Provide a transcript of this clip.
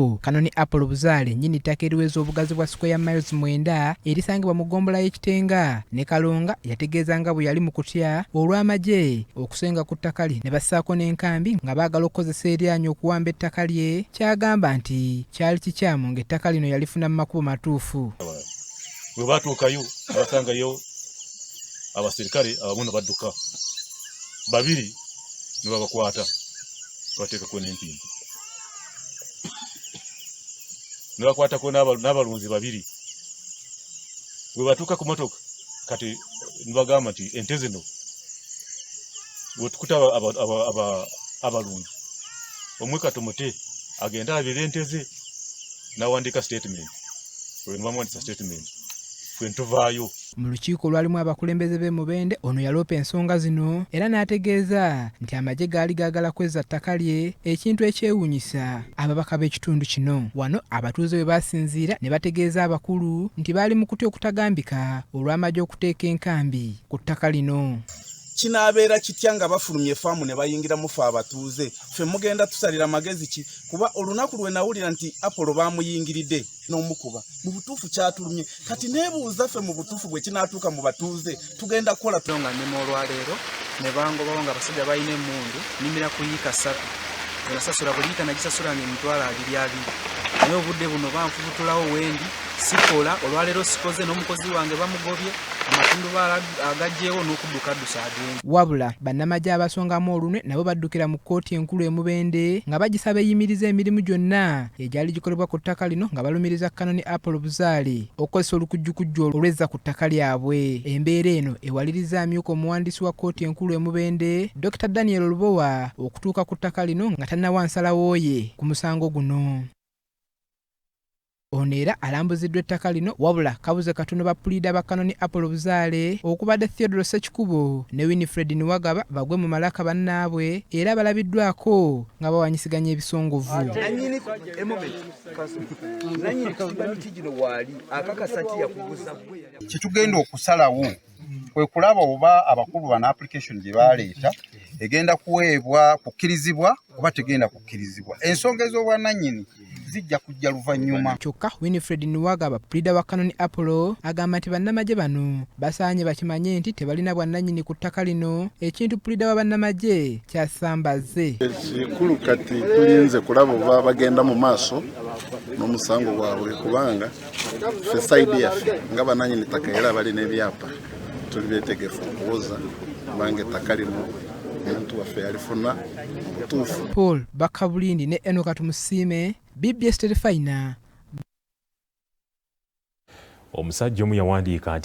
Buvuddeko, Kanoni Apollo Buzaale nnyini ttaka eriweza obugazi bwa square miles 9 erisangibwa mu ggombolola y'e Kitenga ne Kalonga yategeeza nga bwe yali mu kutya olw'amagye okusenga ku ttaka lye ne bassaako n'enkambi nga baagala okukozesa eryanyi okuwamba ettaka lye ky'agamba nti kyali kikyamu ng'ettaka lino yalifuna mu makubo matuufu. Bwe baatuukayo ne basangayo abaserikale abamu ne badduka, babiri ne babakwata bateekako n'empindu ne bakwatako n'abalunzi babiri. Bwe batuuka ku motoka kati ne bagamba nti ente zino bwetukuta abalunzi omwe katumute agende alabirire ente ze n'awandiika statement. Bwe bamuwandiisa statement ffe ntuvaayo. Mu lukiiko olwalimu abakulembeze b'e Mubende, ono yaloopa ensonga zino era n'ategeeza nti amagye gaali gaagala kwezza ttaka lye, ekintu ekyewuunyisa ababaka b'ekitundu kino. Wano abatuuze we baasinziira ne bategeeza abakulu nti baali mu kutya okutagambika olw'amagye okuteeka enkambi ku ttaka lino. Kinaabeera kitya nga bafulumye faamu ne bayingiramu ffe abatuuze? Ffe mugenda tusalira magezi ki? Kuba olunaku lwe nawulira nti Apollo baamuyingiridde n'omukuba, mu butuufu kyatulumye. Kati neebuuza ffe mu butuufu bwe kinaatuuka mu batuuze tugenda kukola nga nnima olwaleero ne bangobawo nga abasajja balina emmundu. Nnimira ku yiika 3 nasasula buli yiika nagisasulanga 200,000, naye obudde buno banfubutulawo wendi sikola. Olwaleero sikoze n'omukozi wange bamugobye, amatundubaala agaggyewo n'okudduka addusa agenda. Wabula bannamagye abasongamu olunwe nabo baddukira mu kkooti enkulu e Mubende nga bagisaba eyimirize emirimu gyonna egyali gikolebwa ku ttaka lino nga balumiriza Kanoni Apollo Buzaale okukozesa olukujjukujju olwezza ku ttaka lyabwe. Embeera eno ewaliriza amyuka omuwandiisi wa kkooti enkulu e Mubende, Dr Daniel Lubowa okutuuka ku ttaka lino nga tannawa nsalawo ye ku musango guno. Ono era alambuziddwa ettaka lino wabula kabuze katono ba puliida ba Kanoni Apollo Buzaale okubadde Theodore Ssekikubo ne Winifred Niwagaba bagwe mu malaka bannaabwe era balabiddwako nga bawanyisiganya ebisongovu. Kyetugenda okusalawo kwe kulaba oba abakulu bano application gye baleeta egenda kuweebwa kukkirizibwa oba tegenda kukkirizibwa. Ensonga ez'obwannannyini zijja kujja luvannyuma. Kyokka Winifred Niwagaba, puliida wa Kanoni Apollo, agamba nti bannamagye bano basaanye bakimanye nti tebalina bwannannyini ku ttaka lino, ekintu puliida wa bannamagye ky'asambaze. Ekikulu kati tulinze kulaba oba bagenda mu maaso n'omusango gwabwe, kubanga ffe sayidi yaffe nga bannannyini ttaka era balina ebyapa tuli beetegefu okuwoza, kubanga ettaka lino omuntu waffe yalifuna mu butuufu. Paul Bakabulindi ne Enock Tumusiime, BBS Terefayina. Omusajja omu yawandiika nti